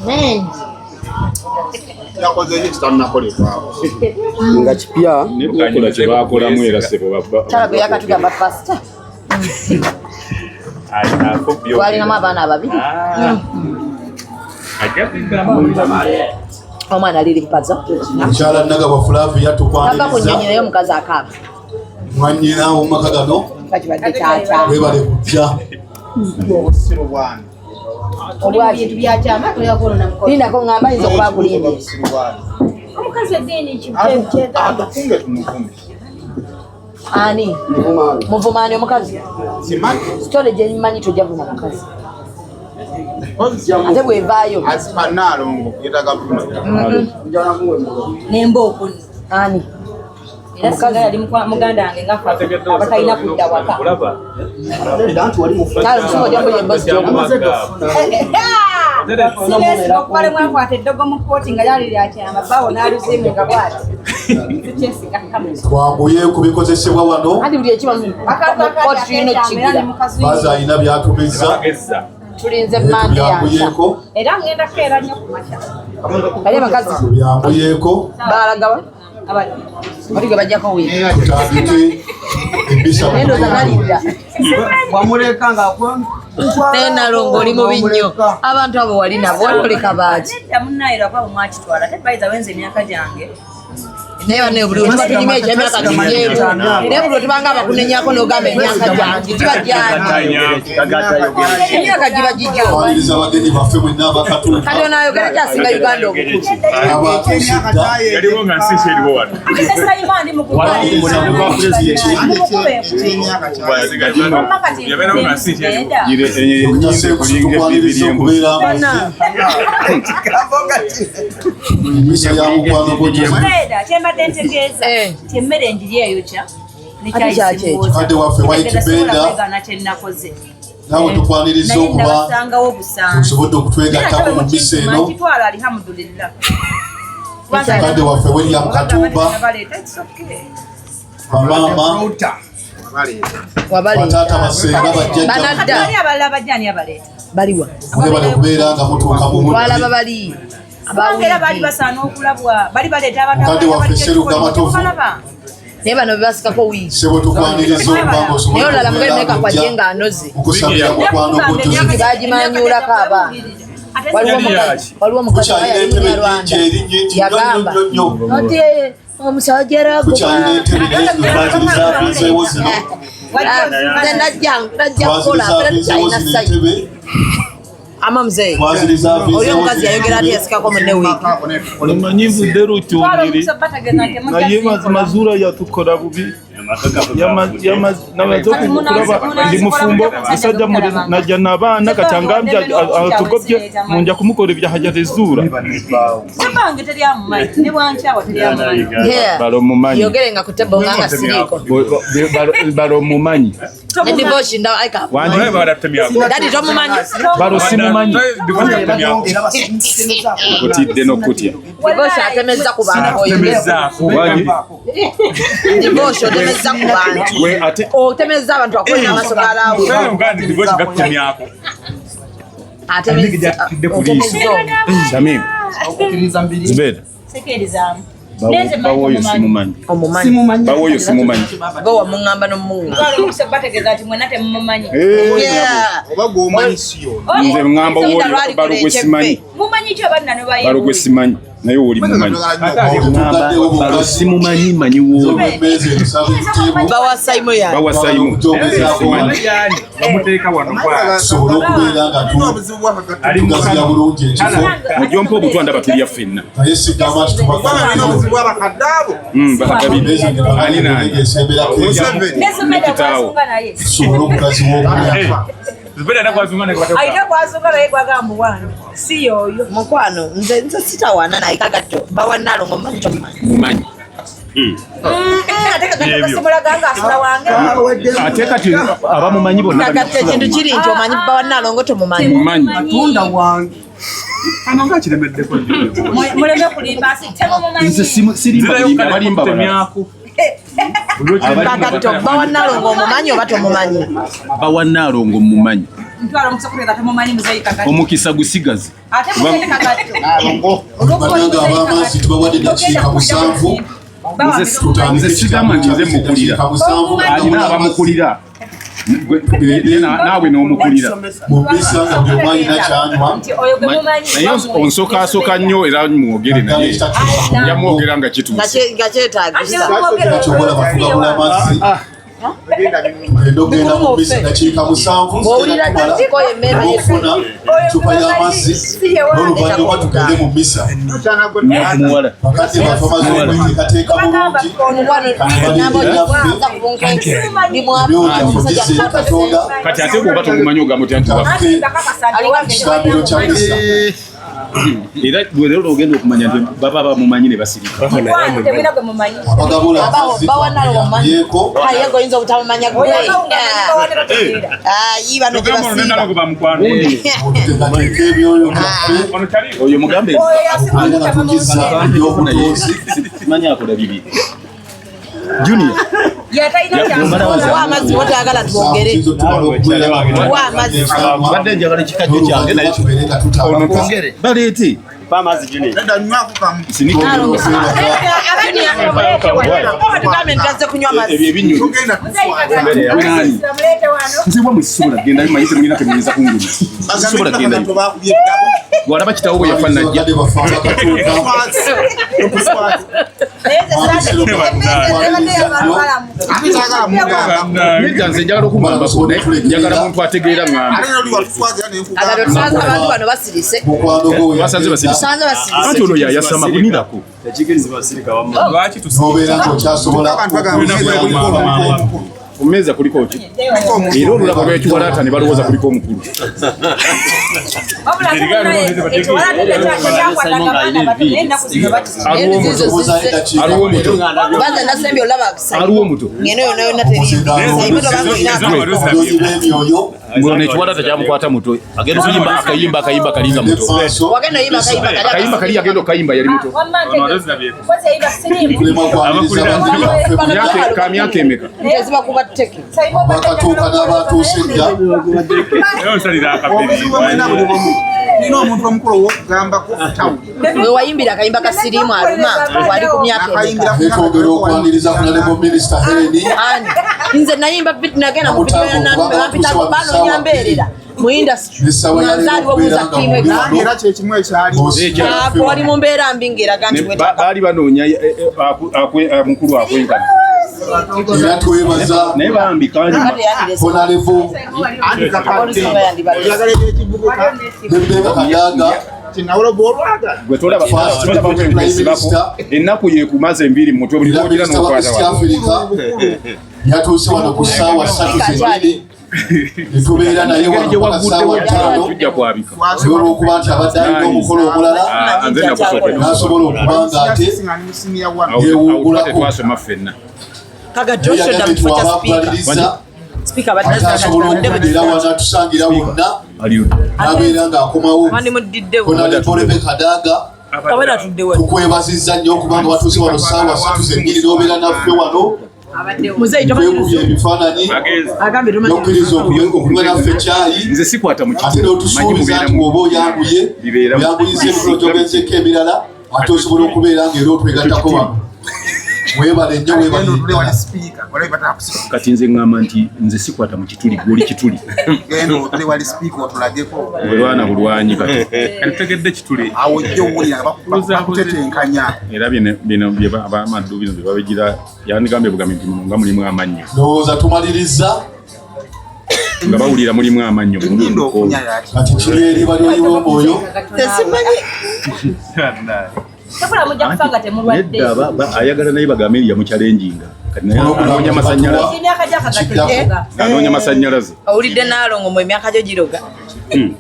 Mengi. Yakoze ki kitannakolebwawo? Nga kipya. Nekola kyebakolamu era sebo. Kyala gwe yakatugamba pasita. Twalinamu abaana ababiri. Omwana liri mpaza. Mukyala Nagabwa Flavia Ava ku tukwaniriza. nnyonyi naye omukazi akaaba. Mwannyina w'omumaka gano. Bakibadde kyakya. Webale kujja. Obusiru bwange. Obwaki? Lindako ngamba ayinza okuba akulimbye. Obusiru bwange. Omukazi eddiini kyetaaga. Atukunge tumuvume. Ani? Muvumaani omukazi? Simanyi. Sitole gye mmanyi tojja vuma mukazi. Ate bw'evaayo. Asipa Nnaalongo yeetaaga vuma. Nembooko. Ani? Era singa yali muganda wange nga ffe abatalina kudda waka. Kale omusinga ojja kuwulira emboozi gy'okuba. Sibeesiga okuba lwe mwakwata eddogo mu kkooti nga lyali lya kyama bbaawo n'aluziimuka bw'ati. Sikyesiga kamwe. Twanguye ku bikozesebwa wano. Anti buli ekiba mu Akantu kkooti akali tulina akekyama era okukigula. ne mukazi Baazi alina by'atumizza. Tulinze Naye Mmande yankya. tubyanguyeko. Era ngenda kukeera nnyo ku makya. Bali abakazi Tubyanguyeko. baalagawa? Abali. Bali gwe bajjako wiiki. Tutandike ebisa. Naye ndowooza nalinda. Wamuleka nga Naye Nalongo oli mubi nnyo. Abantu abo wali nabo watoleka baaki. Nedda munnaye lwakuba bwe mwakitwala ate bayiza wenze emyaka gyange. Naye banne buli lwe tuba tunyumya eky'emyaka kijeemu. Naye buli lwe tubanga abakunenyako n'ogamba emyaka gyange giba gyange. Emyaka giba gigyo. Twaniriza abagenyi baffe mwenna abakatuuka. Kati ono ayogera kyasinga Uganda obukulu. Abatuuse dda. Yaliwo nga nsi eriwo wano. Ate Sayima ndi mu Twaniriza Wamma kati Yabeerawo nga nsi eriwo. Dr. Sekusu tukwaniriza okubeera emisa ya mukwano gwo Joseph. Muleeda kyembadde ntegeeza Eh. nti emmere enjiri eyokya Ate kyaki ekyo? Mukadde waffe White Benda. kwegaana kye nnakoze. Naawe tukwaniriza Naye okuba nabasangawo busanzi. osobodde okutwegattako mu misa eno. Kitwala alhamdulillah. Mukadde waffe William Katumba, bamaama, bataata, basenga, bajjajja, Banadda. Bali abalala bajja ani abaleeta? Baliwa. mwebale kubeera nga mutuuka mu Twalaba budde. bali. Kubanga era baali basaana okulabwa. Bali baleeta abantu Mukadde abalala waffe balijja Sseruga ekikolo, Matovu. temubalaba. Naye bano bebasikako wiiki. Ssebo tukwaniriza okuba nga Naye osobodde olala okubeera mugende nga kwajje ojja ng'anoze. mukusabira mukwano gwo Joseph. Bagimanyulako abaana. Waliwo omukazi waliwo omukazi Tukyalina yali entebe Munyarwanda. nnyingi eri nnyingi nnyo Yagamba nnyo nnyo. nti omusajja era Tukyalina entebe naye zino twazirizavinzeewo zino. Nze najja najja kukola era Twazirizavinzeewo tukyalina zino sayi. entebe. Ama mzee. Oli Twazirizavinzeewo omukazi zino yayogera ati entebe. yasikako munne wiiki. Omanyi nvudde Twala Rutyumiri omukisa bategeeza nti naye temujja mazima yatukora bubi. Namaze okulaba ndi mufumbo musajja najja n'abaana kati angambye atugobye munja kumukora ebyaha jatezuura. Sebbange teryamumanyi ne bwankyawa teryamumanyi. Yeah. Balomumanyi. Yogere nga ku table nga nga siriiko. Balomumanyi. Ne divorce nda aika. Wangi. Daddy tomumanyi. Balo simumanyi. Kutidde n'okutya. Divorce atemezza ku bantu oyo. Wangi. Divorce otemezza ku bantu. We ate Otemezza abantu akwenda amaaso galaawe. Atemezza otemezza ono. Shamim. Zubeda. Sekeerizaamu. Bawoyo simumanyi. Omumanyi. Bawoyo simumanyi. Gwe wamuŋŋamba n'omuŋŋamba. Twala omukisa bategeeza nti mwenna temumumanyi. Yeah. Oba gw'omanyi si yo. Nze ŋŋamba Linda wooli lwali balo gwe kola simanyi. Mumanyi ki oba nna ne Balo gwe simanyi naye wooli mumanyi. Tugaddewo Balo bugazi. simumanyi manyi wooli. Emmeeza etusaba ekitiibwa. Bawa Simon yange. Bawa Simon. Okujogezaako Simanyi. Bamuteeka wano tusobole okubeera nga tugaziya bulungi ekifo. Mujompa obutwa ndaba tulya ffenna. Naye sigamba nti Balina obuzibu abakadde abo. Bakadabiri. Emmeeza Ani nani? esemberako Museveni. Ne Zubeda Kitaawo. gwasunga naye. tusobole okugaziwa obulungi. Alina gwasunga naye gwagamba wange si yoyo. Mukwano nze nze sitawaana naye kagatto bawa Nalongo mmanyi tomumanyi. Mumanyi. Ate kagatto kasimulaga nga asula wange. Ate kati abamumanyi bonna bali Kagatto ekintu kiri nti omanyi bawa Nalongo tomumanyi. Mumanyi. Tunda wange. Muleme kulimba si temumumanyi. Nze sirimba bulimba balimba balala. Kagatto bawa Nalongo omumanyi oba tomumanyi. Bawa Nalongo mumanyi. Ntwala omukisa kutegeeza temumanyi muzeeyi Kagatto. Omukisa gusigaze. Ate mugende Kagatto. Bannange ab'amazzi tubawadde dakiika 7. Nze sigamba nti nze mukulira. Alina abamukulira. Naawe n'omukulira. Mu mmisa nga buli omu alina kyanywa. Naye onsokaasoka nnyo era mwogere naye. Yamwogera nga kituuse. Nga kyetaagisa. Kyobola batugabula amazzi. Tugenda okugenda mu mmisa dakiika 7 Bw'owulira kikoye emmere okufuna eccupa y'amazzi n'oluvannyuma tugende mu mmisa. Bakadde baffe bamaze okweteekateeka bulungi emyoyo gyaffe gizze eri Katonda. Kati ate bw'oba togumanyi ogamba otya nti waffe. Ekitambiro kya mmisa. Era bwe leero ogenda okumanya nti baba bamumanyi ne basirika. Abagabula amazzi twamuyambyeko. Aye goyinza obutamumanya gwe. Ayi bano gye basiiba. Tuteekateeka emyoyo gyaffe. Oyo mugambe. Okubeera nga tugizza eby'obutonzi. Simanyi akola bibi. Junior. Wa amazzi bw'otoyagala twogere. Wa amazzi. Badde njagala ekikajjo kyange naye ono twongere. Baleete. Tugambe nti azze kunywa amazzi. Ebyo ebinyonyi. Nze wamwe sisobola kugenda manyi temulina temuyinza kunguma. Sisobola kugendayo. Bw'alaba kitaawo bwe yafa najja. Nedda nze njagala okugambako naye njagala muntu ategeera ŋŋambe. Abalala tusanze abantu bano basirise. Basanze basirise. Tusanze basirise. Anti ono yayasama bunirako. N'obeera ng'okyasobola Ku mmeeza kuliko ki? Era olulabo lw'ekiwalaata ne balowooza kuliko omukulu. Banza nasembye olaba Aliwo omuto. Ngeno yonna yonna teriimu. Ngono ekiwalaata kyamukwata mutwe. Agenda okuyimba akayimba akayimba kalinga muto. Wagenda oyimba akayimba kali Akayimba kali agenda okayimba yali muto. Ka myaka emeka? Teziba kuba tteke. Bakatuuka n'abatuuse dda. Nina omuntu omukulu ow'okugambako We wayimbira akayimba ka siriimu aluma wali ku myaka emeka. Twongera okwaniriza Honorable Minister Helen. Ani? Nze nayimba nagenda mu video ya Nantume bampita banoonya mbeerera mu industry. N'essaawa Nga ya leero nzaaliwo okubeera buuza nga ttiimu muli wano. era kyekimu ekyali. Ako wali mu mbeera mbi ng'eraga nti Baali banoonya mukulu akwenkana. Era twebaza Naye bambi kanyuma. Honorable Rebecca Kadaga Gwe tolaba First tolaba Deputy Prime kwesibako. Minister. Ennaku yekumaze enviiri mu mutwe buli era lw'ogira minisita wa n'okwata East wano. Africa yatuuse wano ku ssaawa 3 zennyini ne tubeera naye Engeri wano gye paka ssaawa waguddewo 5 tujja kwabika. olw'okuba nti abadde alina omukolo omulala Ah, nze nakusooka. n'asobola okuba nga ate Awo yeewungulako. tetwasoma ffenna. Kagatto oshodda mu Yagambye kifo kya nti sipiika. wabakubaliriza Sipiika abadde ate asobola okubeera wano atusangira wonna n'abeera ng'akomawo. Wandimudiddewo. Honorable Rebecca Kadaga Kabera atudde wano. tukwebazizza nnyo okubanga watuuse wano ssaawa 3 zennyini n'obeera naffe wano. Muzeeyi tomanyi Twekubye ebifaananyi Agambye tomanyi n'okkiriza okunywa naffe caayi Nze sikwata mu ate kituli. Manyi n'otusuubiza nti mubeeramu. bw'oba oyanguye Bibeeramu. oyanguyiza emikolo gy'ogenzeko emirala ate osobola okubeera ng'era otwegattako wano. Weebale nnyo weebale ddala. Kati nze ŋŋamba nti nze sikwata mu kituli gwe oli kituli. Genda otule wali sipiika otulageko. Bulwana bulwanyi kati. Kati kituli. Awo ojja owulira nga bakutetenkanya. Era bino bye abamaddu bino bye babigira yandigambye bugambi nti muno nga mulimu amannyo. Ndowooza tumaliriza Nga bawulira mulimu amannyo. kati kiri eri balyoyi b'omwoyo. Tesimanyi. Tekula mujja kufa nga temulwadde. Nedda ayagala naye bagambe nti yamuchallenginga. Kati naye anoonya masannyalaze. Emyaka gya Kagatto giroga. Anoonya masannyalaze. Owulidde Naalongo mu emyaka gyo giroga.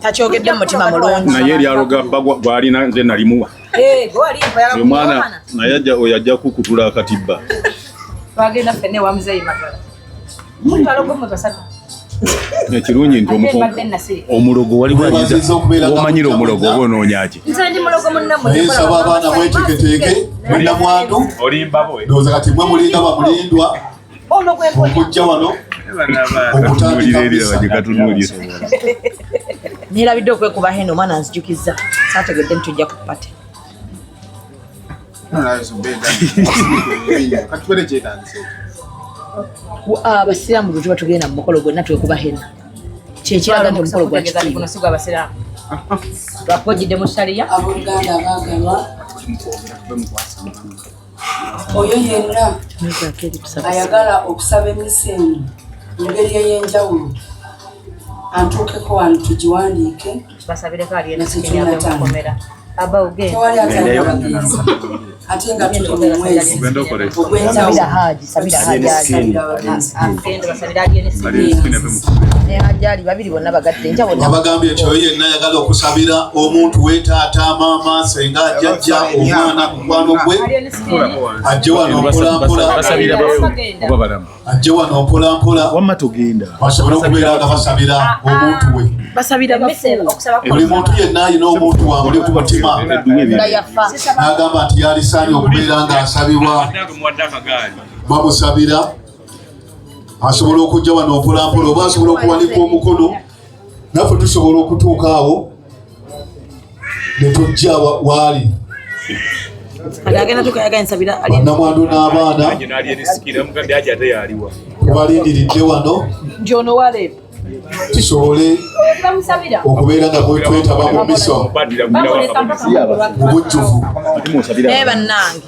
Takyogedde mu mutima mulungi. Naye eryaloga bba gw'alina nze nalimuwa. Eh, gwe wali mpa Oyo mwana naye ajja oyo ajja kukutula akatibba. Twagenda ffenna ewa Muzeeyi Magala. Mutwalo gw'omuntu asatu. Ekirungi nti Ate mbadde nasirika. omulogo waliwo Weebazizza okubeera nga omanyira omulogo mujja oba onoonya ki? Nze ndi mulogo munnammwe. Naye nsaba abaana mweteeketeeke mwenna mwandu. Olimba bo. Ndowooza kati mwe mulinda bamulindwa Ono gwe mponya. okujja wano. Okutandika misa. Nerabidde okwekuba heno, omwana nzijukiza, saategedde nti ojja kupate. Abasiraamu bwe tuba tugenda mu mukolo gwonna twekuba hena, kyekiraga nti omukolo gwa kitiibwa. Guno si gwa basiraamu, lwakuba ojjidde mu shariya. Abooluganda abaagalwa, oyo yenna ayagala okusaba emmisa eno mu ngeri ey'enjawulo antuukeko wano tugiwandiike. Basabireko ali Nga ensiki ave mukomera aba ogenda. Tewali atalina bagenzi, ate nga tuli mu mwezi ogw'enjawulo. Sabira Haji, sabira Haji ali. Agenda basabire ali ensiki. Ne Haji ali babiri bonna bagatte nkya bonna. Babagambye nti oyo yenna ayagala okusabira omuntu we, taata, maama, senga, jjajja, omwana, mukwano gwe, ajje wano mpolampola. Basabira bafu oba balamu? Ajje wano mpolampola. Wamma togenda. Basobole okubeera nga basabira omuntu we. Basabira bafu. Buli muntu yenna alina omuntu wamuli ku mutima nga yafa n'agamba nti yalisaanye okubeera ng'asabibwa, bamusabira, asobola okujja wano mpolampola oba asobola okuwanika omukono, naffe tusobola okutuuka awo ne tujja waali. Kati agenda tukayaga nsabira ali. Bannamwandu n'abaana tubalindiridde wano Nti ono wale tusobole Bamusabira. okubeera nga twetaba mu misa Bamuleka mpaka mu bujjuvu. Naye bannange,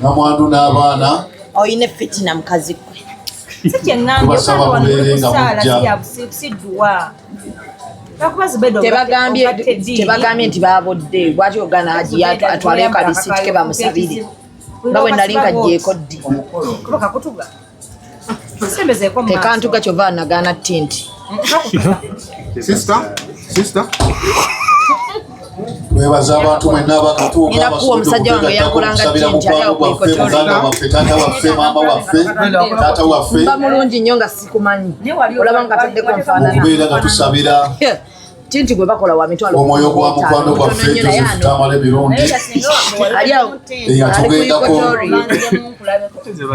Namwandu n'abaana, olina effitina mukazi gwe. Si kyeŋŋambye. Tubasaba Okanga wano mubeere nga kusaala mujja. si ya si dduwa, lwakuba Zubeda Tebagambye ogatta eddiini. Tebagambye nti babodde. Lwaki ogana Haji atwaleyo kalisiti ke bamusabire, nga bwe nali nkaggyeko ddi? Kuba kakutuga sembezeeko mu maaso. Tekantuga, kyova nagaana tinti. Sister, sister. Twebaza abantu mwenna abakatuuka. Nina kuwa omusajja wange yankulanga Okusabira tinti, ali mukwano awo gwaffe, ku muganda waffe, taata waffe, maama waffe, taata waffe, Mba mulungi nnyo nga sikumanyi, olaba nga taddeko nfaanana. Okubeera nga tusabira Tinti gwe bakola wa mitwalo omwoyo gwa mukwano gwaffe Mutono nnyo, naye Joseph ano Tamale Mirundi ali awo eyatugendako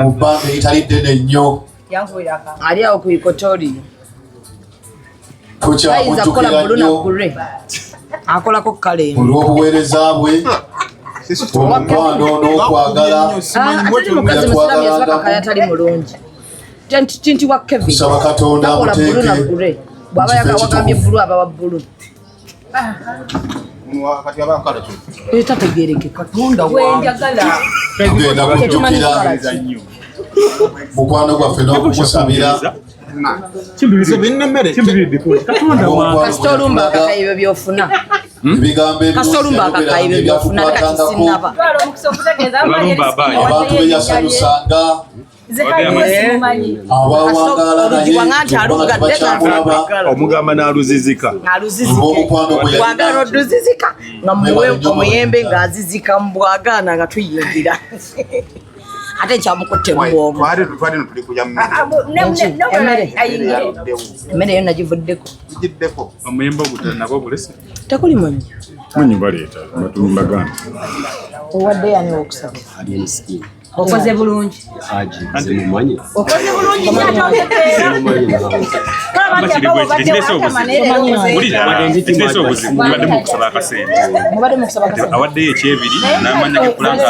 mu bbanga eritali ddene nnyo. Ali awo ku ikotori, tayinza kukola Tukyamujjukira bulu na nnyo gure, akolako kale emu. olw'obuweereza bwe, omukwano n'okwagala Atali mukazi musiraamu yasaba kakaya atali mulungi. Tinti wa Kevin Tusaba Katonda takola bulu na amuteeke gure, bw'aba mu kifo wagambye ekitukuvu. bulu aba wa bulu. Kati abakola ki? Oyo tategerekeka. Gwenjagala. Tugenda kujjukira mukwano gwaffe n'okumusabira. Nze binnemere. Kasita olumba akakayi ebyo byofuna. Ebigambo Kasita olumba akakayi ebyo byofuna, ate kati sinnaba. Twala omukisa okutegeeza. Abantu be yasanyusanga, abawangaala naye Oluggi wanga nti nga alugadde. tebakyamulaba Omugamba n'aluzizika. Aluzizike. Olw'omukwano gwe yalina. Bwagala oduzizika nga muwe omuyembe ng'azizika, mbwagaana nga tuyingira, ate nkyamukutte mubwomu. Twali twali no tuli kulya mmere. Emmere. Yaluddewo. Emmere yo nagivuddeko. Tugiddeko. Omuyembe ogutala nagwo gulese. Tekuli munyo. Munyu baleeta batumbaganda. Owadde yani owokusaba? Okoze bulungi. Haji, nze mumanyi. Okoze bulungi nnyo ate otegeera. Ekirese obuzibu, mubadde mukusaba akasente. Mubadde mukusaba akasente. Awaddeyo ekyebiri n'amanya gekulanga.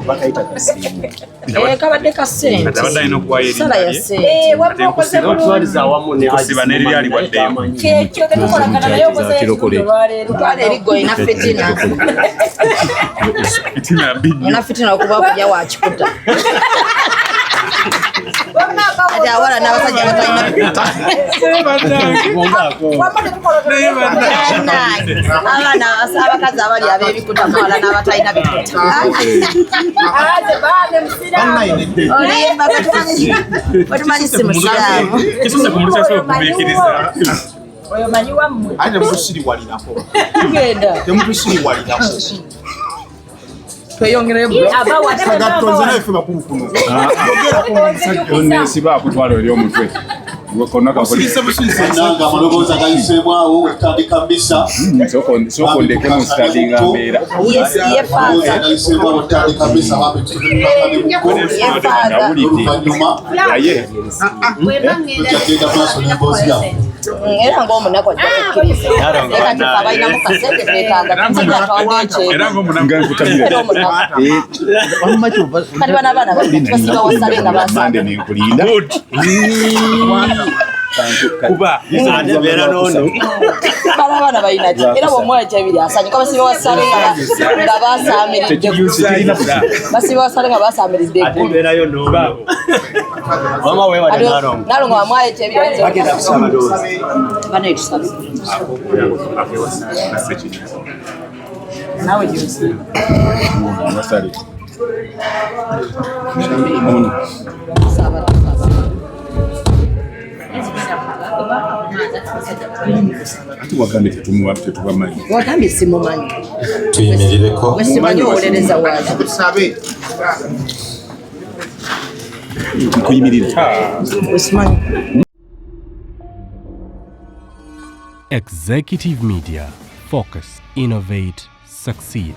Bakayita kasiimu. Eh, kabadde ka ssente. Kati abadde alina okuwaayo Sala erinnya ya lye. ssente. Wabba okoze bulungi. Awamu ne Haji. Kusiba n'eriri aliwaddeyo. Kyekyo tetukolagana naye, okoze ekirungi olwaleero. Twala eriggo, olina fitina. Fitina mbi nnyo. Olina fitina okuba kulya wakikuta. Kati awala n'abasajja batalina bikuta. Bannange, abaana abakazi abali ab'ebikuta mwala n'abatalina bikuta. Olimba, kwetumanyi si musiraamu. Kisuse ku mulusi asobola okugumiikiriza. Oyo manyi wammwe. Ate temutusiriwalirako. Tugenda. Temutusiriwalirako. Tweyongereyo bro. Kagatto nze naye ffe bakulu kuno. Onesiba akutwala eri omutwe. Bannange amaloboozi agayiseemu awo wetutandika misa. Sooka ondeke mu sitaadinga mbeera. Amaloboozi agayiseemu awo wetutandika misa bambi tukakanibukko oluvannyuma naye tujja kugenda maaso n'emboozi yaffe. Era ng'omunaku ajja kukkiriza. Leka tufe abalinamu kasente twetaaga tumusajja atwadde ekyeru. Era ng'omunaku nkutamira. Era omunaku. Kati bano abaana basiba wasale nga mande basanga. nenkulinda. Kuba Ate beera n'ono. Bano abaana balina ki? Era bw'omuwa ekyebiri asanyuka basiba wasale nga basaamiridde. Tekirina buzibu. Basiba wasale nga basaamiridde Ate eggulu. beerayo n'ono. Wama weewale Nalongo. Nalongo bamuwayo ekyebiri ayinza Bagenda kusaba ndowooza. Bano tusabe. Naawe gy'osiiba. Wasale. Tusaba tusaba. Ate wagambye tetumuwa tetubamanyi. Wagambye simumanyi. Tuyimirireko. Gwe simanyi owolereza waaki. Tusabe. Nkuyimirira. Gwe simanyi. Executive Media. Focus, innovate, succeed.